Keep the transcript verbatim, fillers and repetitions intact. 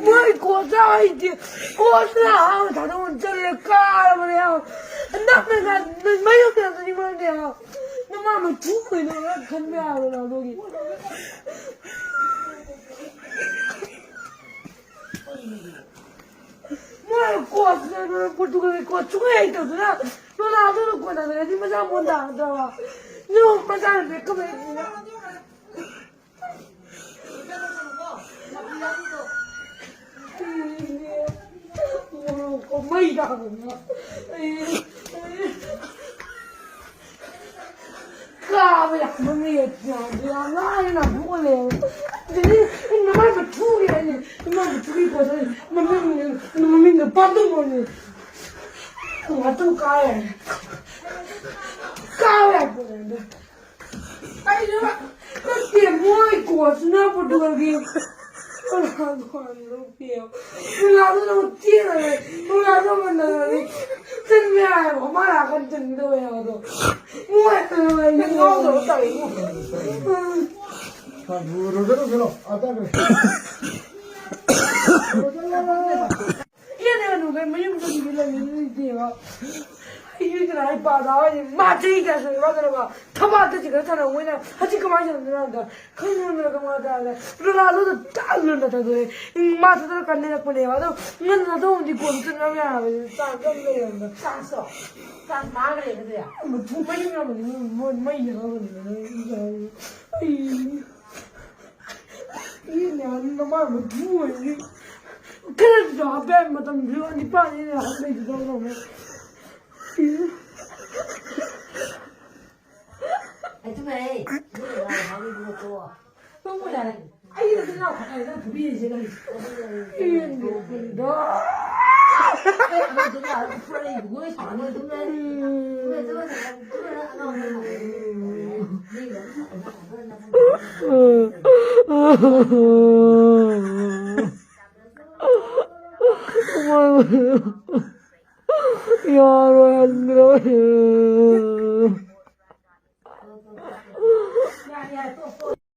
ꯃꯣꯏ ꯀꯣꯆ ꯍꯩꯇꯦ꯫ ꯀꯣꯆꯅ ꯑꯍꯥꯟꯕ ꯊꯥꯗꯣꯛꯑ ꯆꯠꯂꯦ, ꯀꯥꯔꯕꯅꯦ꯫ ꯅꯪꯅ ꯃꯌꯨꯝꯗ ꯆꯠꯅꯤꯡꯕꯅꯦ꯫ ꯅꯃꯥ ꯃꯊꯨ ꯀꯩꯅꯣ ꯈꯟꯕ ꯌꯥꯕ ꯔꯣꯅꯥꯜꯗꯣꯒꯤ꯫ ꯃꯣꯏ ꯀꯣꯆꯅ ꯄꯣꯔꯇꯨꯒꯜꯒꯤ ꯀꯣꯆ ꯁꯨꯡꯍꯩ ꯍꯩꯇꯕꯗꯨꯅ ꯔꯣꯅꯥꯜꯗꯣꯅ ꯀꯣꯟꯅꯔꯗꯤ ꯃꯆꯥ ꯃꯣꯟ ꯇꯥꯒꯗ꯭ꯔꯕ? ꯌꯦꯡꯉꯨ, ꯃꯆꯥꯅ ꯕꯦꯛꯀꯞ ꯍꯩꯇ꯭ꯔꯤꯅ꯫ ꯃꯩ ꯇꯥꯕꯅꯤꯅ꯫ ꯑꯩ, ꯑꯩ, ꯀꯥꯕ ꯌꯥꯕ ꯃꯤ ꯌꯥꯝ ꯂꯥꯏꯅ ꯍꯧꯒꯠꯂꯦ꯫ ꯑꯗꯨꯗꯤ ꯑꯩ ꯃꯃꯥꯏ ꯃꯊꯨꯒꯤ ꯍꯥꯏꯅꯤ꯫ ꯃꯃꯥꯏ ꯃꯊꯨꯒꯤ ꯄꯣꯠꯇꯣ ꯃꯃꯤꯡ, ꯃꯃꯤꯡꯗꯣ ꯄꯥꯝꯗꯧꯕꯅꯤ꯫ ꯉꯥꯛꯇꯪ ꯀꯥ ꯌꯥꯏ꯫ ꯀꯥꯕ ꯌꯥꯏ ꯄꯣꯠꯅꯤ꯫ ꯑꯩꯁꯨ ꯅꯠꯇꯦ, ꯃꯣꯏ ꯀꯣꯆꯅ ꯄꯣꯔꯇꯨꯒꯜꯒꯤ ꯔꯣꯅꯥꯜꯗꯣ ꯄꯤꯌꯣ꯫ ꯔꯣꯅꯥꯜꯗꯣ ꯅꯪ ꯆꯦꯜꯂꯒ, ꯔꯣꯅꯥꯜꯗꯣ ꯃꯟꯗꯅꯗꯤ ꯆꯟꯕ ꯌꯥꯏꯕ, ꯃꯥ ꯂꯥꯛꯀꯥꯟ ꯆꯟꯒꯗꯕ ꯌꯥꯕꯗꯣ꯫ ꯃꯣꯏ ꯀꯩꯅꯣ ꯍꯥꯏ, ꯅꯪ ꯉꯥꯎꯗꯕ ꯇꯧꯏ꯫ ꯎꯝ꯫ ꯔꯣꯅꯥꯜꯗꯣ, ꯔꯣꯅꯥꯜꯗꯣ, ꯑꯥ, ꯇꯥꯈ꯭ꯔꯦ꯫ ꯏꯌꯥ, ꯅꯪ ꯅꯨꯡꯉꯥꯏ, ꯃꯌꯨꯝ ꯆꯠꯈꯤꯒꯦ ꯂꯩꯌꯦ, ꯅꯣꯏ ꯏꯆꯦꯒ꯫ ꯑꯩ ꯌꯨꯝꯗ ꯂꯥꯛꯑꯦ, ꯄꯥꯗꯥ ꯍꯣꯏꯅꯦ, ꯃꯥ ꯆꯍꯤ ꯀꯌꯥ ꯁꯨꯔꯦ, ꯃꯥ ꯇꯧꯔꯒ ꯊꯕꯥꯛꯇ ꯆꯤꯡꯈꯠ ꯊꯅꯝꯃꯣꯏꯅ ꯍꯧꯖꯤꯛ ꯀꯃꯥꯏꯅ ꯇꯧꯗꯣꯏꯅꯣ ꯍꯥꯏꯕꯗ, ꯈꯪꯗꯅ ꯀꯃꯥꯏꯅ ꯇꯧꯔꯒ ꯔꯣꯅꯥꯜꯗꯣꯗ ꯇꯥꯛ ꯂꯨꯅ ꯊꯥꯗꯣꯛꯑꯦ꯫ ꯎꯝ, ꯃꯥ ꯊꯥꯗꯣꯛꯑꯀꯥꯟꯗ ꯂꯩꯔꯛꯄꯅꯦꯕ꯫ ꯑꯗꯣ ꯉꯟꯅ ꯊꯥꯗꯣꯛꯑꯝꯗꯤ ꯒꯣꯜꯗꯨ ꯆꯟꯕ ꯌꯥꯕ ꯆꯥꯟꯁ ꯑꯃ ꯂꯩꯔꯝꯗ꯫ ꯆꯥꯟꯁꯇꯣ? ꯆꯥꯟꯁ ꯃꯥꯡꯈ꯭ꯔꯦ ꯑꯗꯨꯗꯤ꯫ ꯃꯊꯨ ꯃꯩ ꯌꯥꯎꯔꯝꯃꯅꯤ, ꯃꯣꯏ ꯃꯩ ꯌꯥꯎꯔꯝꯃꯅꯤ꯫ ꯑꯩ ꯏꯅꯦ, ꯅꯃꯥ ꯃꯊꯨ ꯑꯣꯏꯔꯗꯤ ꯈꯔꯁꯨ ꯍꯥꯞꯄ ꯌꯥꯏ, ꯃꯇꯝꯁꯨ ꯅꯤꯄꯥꯟꯅꯤꯅ ꯍꯥꯞꯅꯩꯗꯨꯗꯧꯅ꯫ ꯑꯩ ꯇꯨꯝꯃꯦ꯫ ꯅꯪꯕꯨ ꯌꯥꯔꯦ꯫ ꯑꯩ ꯅꯠꯇꯦ, ꯅꯅꯥꯎ ꯈꯛꯇꯅꯦ ꯅꯪ ꯐꯨꯕꯤꯔꯤꯁꯦ ꯀꯔꯤ? ꯏꯅꯦ, ꯀꯔꯤꯗꯣ? ꯑꯩ ꯑꯉꯥꯡꯗꯨꯅ ꯐꯨꯔꯛꯏ, ꯏꯕꯨꯡꯉꯣ, ꯑꯩ ꯁꯥꯎꯔꯒ ꯇꯨꯝꯃꯦ꯫ ꯇꯨꯝꯃꯦ, ꯇꯨꯝꯃꯦ, ꯇꯨꯝꯃꯦ, ꯑꯉꯥꯡ ꯑꯃ ꯁꯥꯎꯔꯒ ꯇꯨꯝꯃꯦ꯫ ꯌꯥꯔꯣꯏ, ꯍꯟꯈ꯭ꯔꯣꯏ꯫